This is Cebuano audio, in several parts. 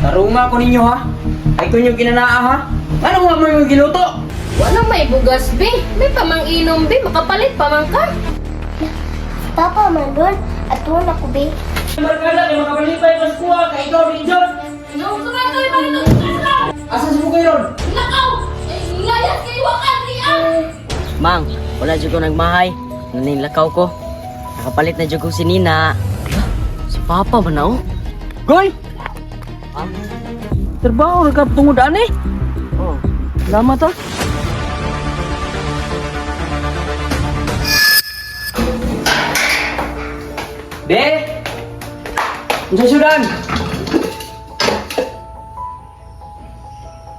Tarunga ko ninyo ha. Ay ko inyo ginanaa ha. Ano nga mo yung giluto? Wala may bugas, be. May pamang-inom, be. Makapalit pa man ka. Papa man ron, ato na ko be. Barkada kay makabalipay mas kuha kay ikaw din John. Nung sumatoy pa rin Asa sa mo kayo ron? Lakaw! Layas kay wakan niya! Mang, wala jud ko nagmahay. Naninlakaw ko. Nakapalit na jud ko si Nina. Si Papa man na oh. Goy! Trabaho ra ka tungod ani. Oh. Salamat ha. Be! Unsa sudan?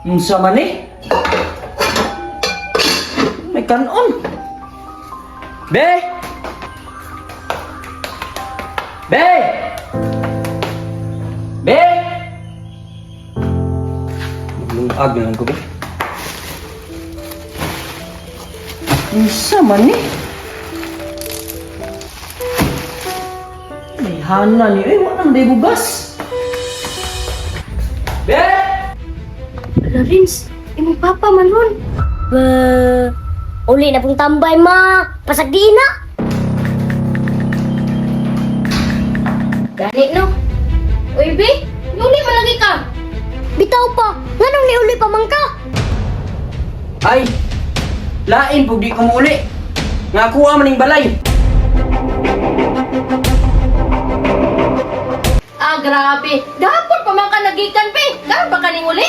Unsa man eh? May kanon. Be! Be! Be! Maglungag na lang ko, be. Unsa man eh? May hana ni eh, wala nang day bugas. Be! Lawrence, imong papa man ron. Ba, uli na pong tambay ma. Pasagdi na. Gani, no? Uy, be. Nuli man lagi ka. Bitaw pa, nganong niuli pa man ka? Ay! Lain pug di ko muuli. Nga kuha man ning balay. Ah, grabe. Gahapon pa man ka nagikan, be. Karon pa ka ning uli?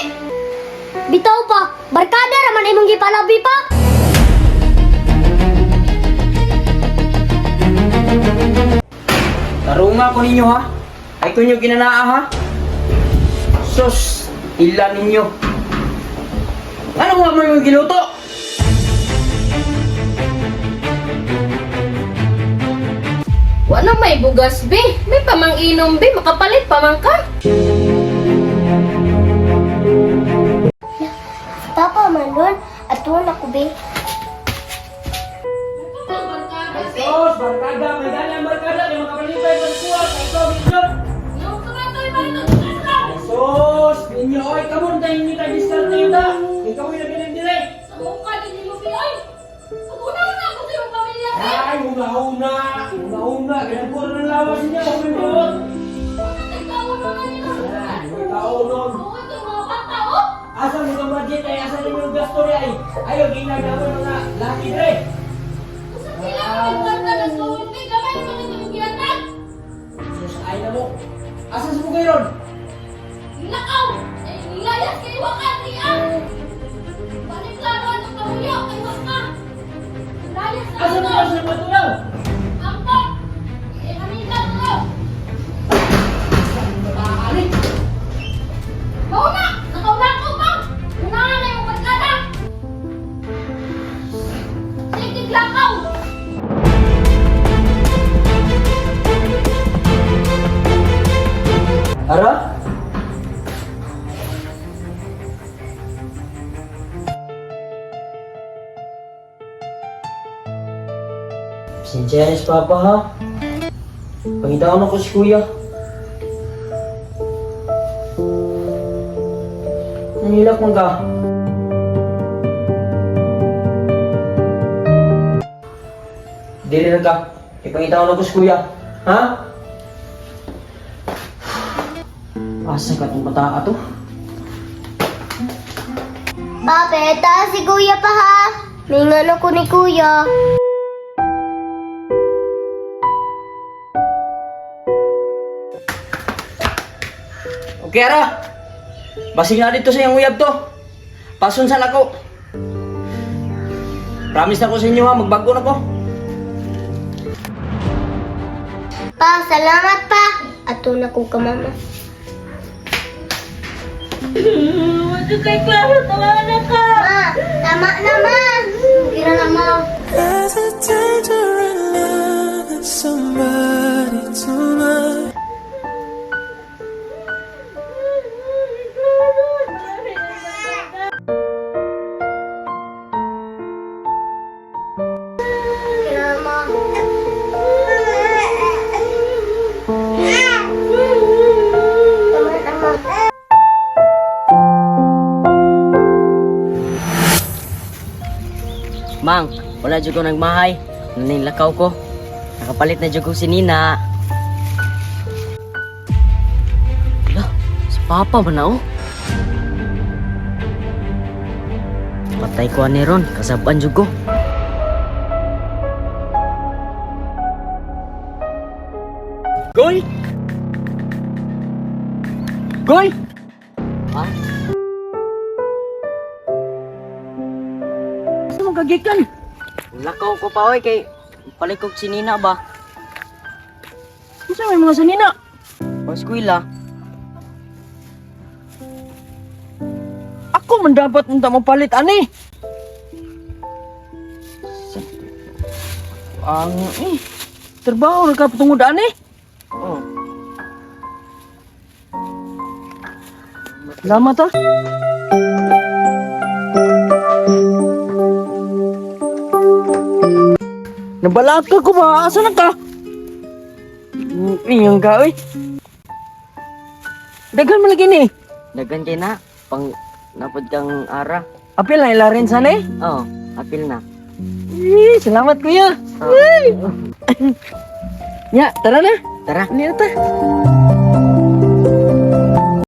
Bitaw pa, barkada ra man imong gipalabi pa. Tarunga ko ninyo ha. Ay ko inyo ginanaa ha. Sus, ila ninyo. Ano nga mo yung giluto? Wala may bugas, be. May pamang-inom, be. Makapalit pa man ka. Papa man ron, ato na ko be. Sus, barkada, may dala ang barkada kay makabalipay pag kuha kay ikaw ninyo. Sus, ninyo oy kamon tayo ninyo tayo diskarte yun ta. Ikaw yung nabilin dire. Sa mukha din ni Lupi, oy! Una-una ako sa iyong pamilya, be! Ay, una-una, una-una, ganyan po ng lawas niya, umimot. Nagkauno na nila. Tao nun. Oo, ito yung mga bata, oh! Asa mo ka budget ay asa ninyo yung gasto niya ay. Ayaw, ginagawa mga laki dre. Usa sila ang kwarta ng suwit, be. Gamay pa rin yung gihatag. Sus, ay na mo. Asa sa mo kayo ron? Lakaw! Eh, layas kay wakan niya! Balik klaro ang pamilya, kay waka! Layas na Asa mo ito! sa matulaw? Angkot! Eh, amiga to! Aalik. Mauna! Nakauna ko pa! Una na yung barkada! Sige, lakaw! Ara? Pasensya na si Papa ha. Pangitaon ako si Kuya. Nanilak man ka. Dili na ka. Ipangitaon ako si Kuya. Ha? Asa ka itong bata to? Pa, peta, si kuya pa ha. May ngano ko ni kuya. Okay, ara. Basing na dito sa iyang uyab to. Pasun sa lako. Promise na ko sa inyo ha, magbago na ko. Pa, salamat pa. Ato na ko ka mama. Wala kay Klaro, tawa na ka! Ma, tama na ma. Kira na ma. There's a danger in loving somebody too much. Kira na ma. Tama na ma. Mang, wala jud ko nagmahay. Nanilakaw ko. Nakapalit na jud ko si Nina. Hala, si Papa man na oh. Patay ko ani ron, kasaban jud ko. Goy! Goy! Ha? Asa mo kagikan? Lakaw ko pa oy kay palit kog si Nina ba? Unsa may mga sanina? Pang eskwela. Ako man dapat unta mo palit ani. Ang eh trabaho ra ka patungod ani. Oh. Salamat ah. Nabalaka ko ba? Asa na ka? Iyang ka, oy. Daghan man lagi ni. Dagan kay na pang napod kang ara. Apil na ila rin sana eh. Oh, apil na. Eh, salamat kuya. Oh. Ya, tara na. Tara. Hindi na ta.